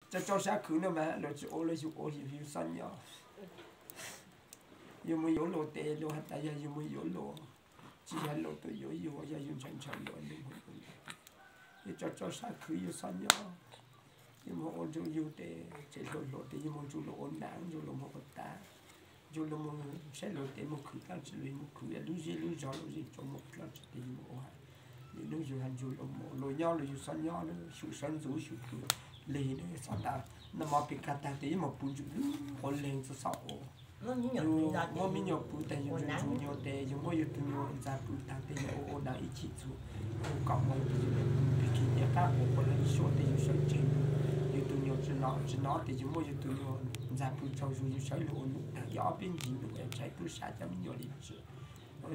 Tso tso sab khwv no mas luag tsis ua los yus ua yus, yus xob nyob. Yus mus yuav luag tes luag has tas yog yus mus yuav luag, tsis yog luag tuaj yuav yus, yog yus ntshaw ntshaw luag nws mus. Yus tso tso sab khwv yus xob nyob. Yus mus ua ntsug yus tes tsem hluas hluas tes yus mus ntsug luag ua nab ntsug luag mus ua tav, ntsug luag mus saib luag tes mus khwv dlaab tsi, luag mus khwv lub zej lub zog luag zej tso mus dlaab tsi tes yus mus ua. Yus nub yus has ntsug luag mus luag nyob los yus xob nyob, xyum sawv ntxuv xyum pw lig ne, xob tas nag hmo pes kag tag tes yuav mus pw ntsum lub qhov leeg txog xob ua. Yus muab me nyuam pw tas yus ntsug nyuag tes yus muab yus tus nyuag ntxa pw tag tes yus ua ua nab ib chim txug kaum moos tes yus pw pig kig tes qab quas quas lawv ib suab tes yus sawv tsees. Yus tus nyuag tsis nov tsis nov tes yus muab yus tus nyuag ntxa pw tsaug zug yus sawv lug ua num tag yog ob peb ncig num es tshaiv tub sab cov me nyuam li tsi.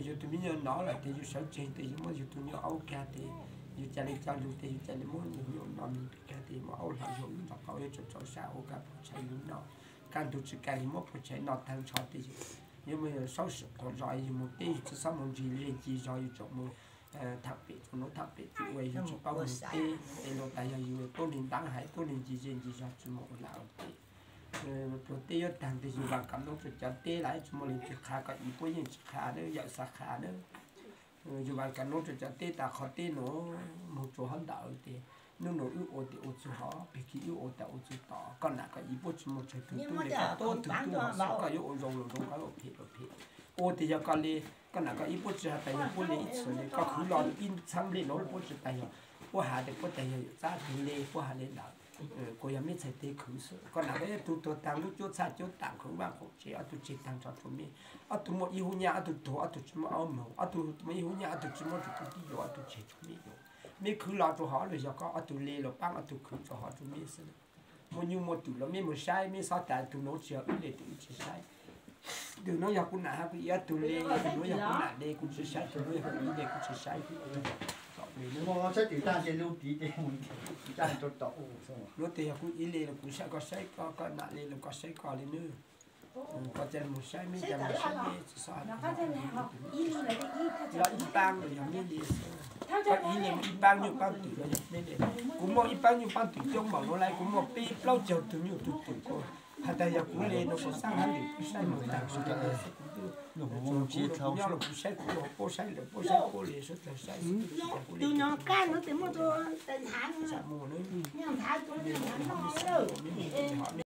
Yus tus me nyuam nov lawm tes yus sawv tsees tes yus muab yus tus nyuag aub kag tes yus ca le coj lug tes yus ca le muab yus nyuam no nws pes kag tes muab aub hlo yus lub nrov qau yus tso tso sab ua kab puas tshais yus noj. Kaj ntug tsis kaj yus muab puas tshais noj tag nrho tes yus, yus mus saub sim quas zos yus mus teb yus tsi xob mus ntsig ze ncig zog yus tseem mus tham pem txog nuav tham pem txug ua yus tsis paub mus teb es luag tas yog yus tuab neeg ntaab haiv tuab neeg ncig ze ncig zog tsi mus ua laj ua teb. Pluag teb yuav tag tes yus vas kam noob rua cov teb lawm tsi muaj leej twg qha koj ib puab yeej tsi qha na yawm xav qha na. Yus vas kam noob rua cov teb tas qhov teb nuav moog tsuas hov ntawd tes nub nuav wb ua tes ua txug hov pig kig wb ua tas ua txug tod koj nam koj ib puab tsi muaj tsawg tug tub le koj tuab tug tub hov xwb koj yuav ua zoo los zoo koj ua phem los phem. Ua tes yog koj le, koj nam koj ib puab tsi has tas yog puab le ib txhis le koj khwv los ib txhab nplej nuav puab tsi tas yog puab has tes puab tas yog yawm txab tug le puab has le lawm. Kuas yog mej txhais tes khwv xwb koj nam koj ib tug tuag tag lub cuab txhaj cuab tam khwv vaj qaum tsev ob tug tseg tag nrho rua mej. Ob tug muaj ib hub nyaj ob tug tuag ob tug tsi muaj aub moog ob tug muaj ib hub nyaj ob tug tsi muab rua tub tij yuav ob tug tseg rua mej yuav. Mej khwv los rua hov los yog koj ob tug le los paab ob tug khwv rua hov rua mej xwb. Muaj nyuj muaj twm los mej mus saib mej xob tas tug nuav tsi yog wb le tes wb tsi saib. Tug nuav yog kuv nam hab kuv ib ob tug le, tug nuav yog kuv nam le kuv tsi saib, tug nuav yog kuv ib le kuv tsi saib. Nuav tes yog kuv ib le los kuv saib koj saib koj, koj nam le los koj saib koj le nawb. Koj ca le mus saib mej ca mus saib mej tsi xob has. Yog ib paab los yog mej le xwb. Koj ib le ib paab nyuj paab twm los yog mej le. Kuv muaj ib paab nyuj paab twm coob npaum nuav lawm kuv muaj peb plaub caug tug nyuj tug twm kuv has tas yog kuv le no kuv xaab hab lwm kuv saib mus tag kuv le xwb kuv twb kuv nyob los kuv saib kuv puab saib lawm puab saib puab le suav dlawg saib xwb kuv le.